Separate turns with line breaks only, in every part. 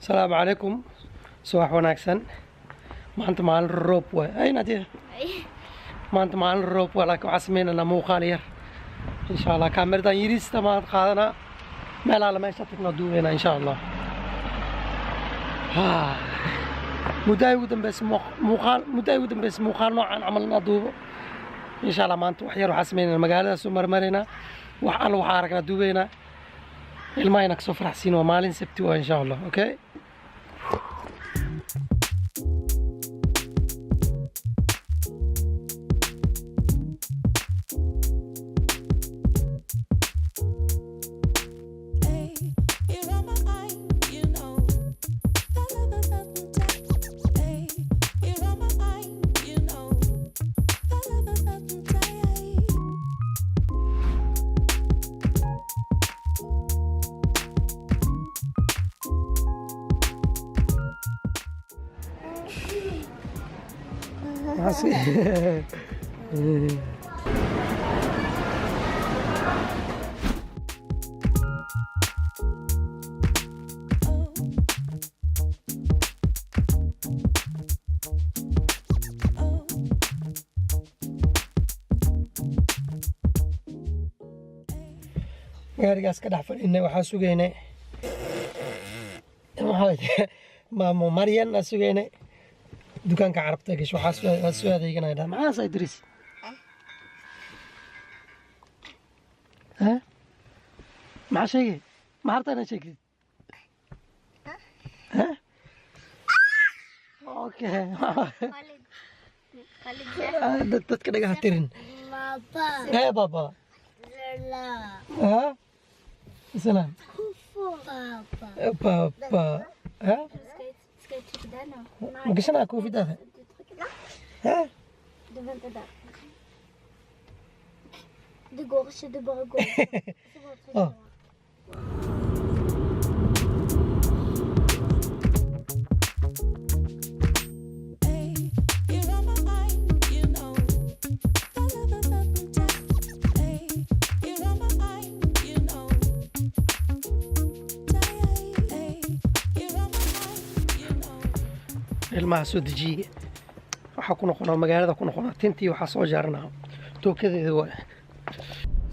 Asalaamu calaykum, subax wanaagsan. Maanta maalin roob waay. Ay Nadia, maanta maalin roob waay, laakiin waxaan sameynaynaa muuqaal yar insha Allah. Kaamiradan yariista maan qaadanaa, meel alla meesha tagnaa duubeynaa insha Allah. Muddo ay ugu dambeysay muuqaal, muddo ay ugu dambeysay muuqaal noocan camal inaa duubo insha Allah. Maanta wax yar waxaan sameynaynaa, magaaladaas soo marmaraynaa, wax alla waxaa aragnaa duubeynaa, ilmahayna kasoo faraxsiin. Waa maalin Sabti waa insha Allah. Okay.
Hey, you're on my mind, you know. I love about the time. Hey, you're on my mind, you know. I love about the time.
Maxaa si
Oh,
gaarigaas ka dhex fadhinay, waxaa sugaynay, maxaa maamo Maryan aa sugaynay, dukaanka Carabta gasho, waxaa soo adeeganaya. Dhaa maxaas Idris? Ha, maxaa sheegay? Maxaa rabtaa inaad sheegtid? Ha, okay. Dadka dhagaha tirin.
Baba.
Hee baba.
La.
Ha, salam.
Baba.
Baba, ha.
Skal jeg trykke der nå?
Ma gashanaa koofidaada?
Du trykker der.
Ha.
Du venter der. Det går ikke, det bare går. Så bare trykker
Åh.
Der.
Hey, you're on my mind, you know. I love about the time. Hey, you're on my mind, you know. Hey, you're on my mind, you know.
Ilmaha soo dejiyey, waxaa ku noqonaa magaalada, ku noqonaa tintii, waxaa soo jaaranaa tookadeeda. Waay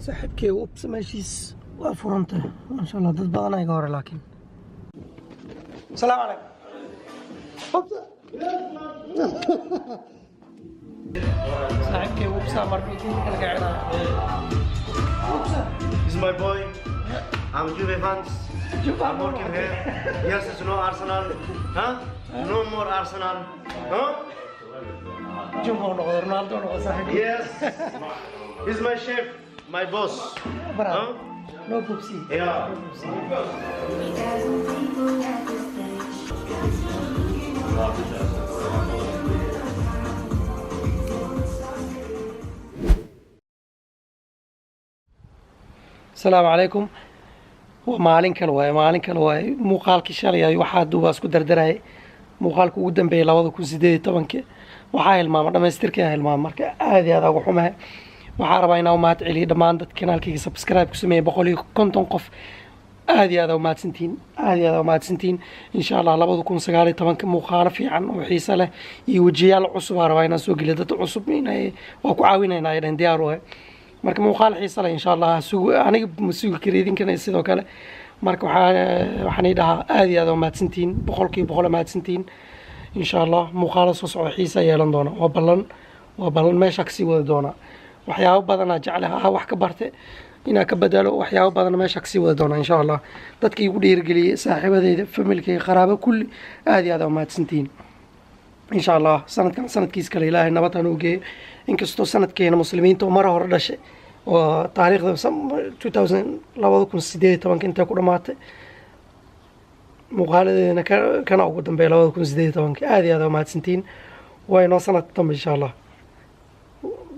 saaxiibkey, ubsa meeshiis waa furantay, maasha Allah. Dad badan iga hore, laakiin asalaamu calaykum. Ubsa saaxiibkey, ubsa markuu tinta kala kicinaya ubsa.
This is my boy. I'm Juve fans. I'm working here. Yes, it's no Arsenal. Huh? No more Arsenal. Huh?
Juve noqdo, Ronaldo noqdo saaxiibkey.
Yes. He's my chef, my boss.
Bravo.
Huh?
No pupsi.
Yeah.
No pupsi.
People at this stage.
Asalaamu calaykum. Waa maalin kale waaye, maalin kale waaye. Muuqaalkii shalay ay waxaa duubaa isku dardarayay. Muuqaalka ugu dambeeyay 2018-kii waxaa hilmaama dhamaystirkii hilmaama. Marka aad iyo aad uga xumahay. Waxaa rabaa inaan u mahad celiyo dhammaan dadka kanaalkayga subscribe ku sameeyay, 150 qof. Aad iyo aad u mahadsantihiin, aad iyo aad u mahadsantihiin. Insha Allah 2019-ka muuqaalo fiican oo xiiso leh iyo wejiyaal cusub aa rabaa inaan soo geliyo. Dad cusub inay waa ku caawinaynaa ay dhahen diyaar u ah. Marka muuqaal xiiso leh insha Allah sugu, aniga ma sugi kari, idinkana sidoo kale. Marka waxaan ii dhahaa aad iyo aad u mahadsantihiin, 100% mahadsantihiin. Insha Allah muuqaalo soo socda xiisa yeelan doona. Waa ballan, waa ballan. Meesha kasii wadi doona. Waxyaabo badanaa jeclaha ah wax ka barte inaa ka bedelo, waxyaabo badan meesha kasii wadi doona insha Allah. Dadka igu dhiirigeliyey, saaxiibadeyda, familkayga, qaraabo, kulli aad iyo aad aa mahadsantihiin. Insha Allah sanadkan sanadkiis kale Ilaahay nabad hanuu geeyo. Inkastoo sanadkeena muslimiinta oo mara hore dhashay oo taariikhda 2018-ka intay ku dhamaatay, muuqaaladeedana kana ugu dambeeya 2018-ka. Aad iyo aad aa mahadsantihiin. Waa inoo sanadka dambe insha Allah.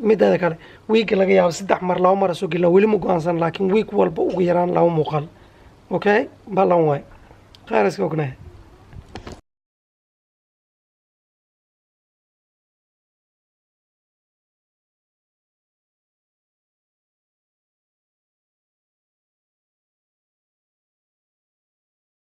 Mideeda kale, wiigga laga yaabo saddex mar, laba mar soo gelina, weli ma go-aansan, laakiin wiig walba ugu yaraan laba muuqaal. Okay, ballan waay. Khayr iska ognahay.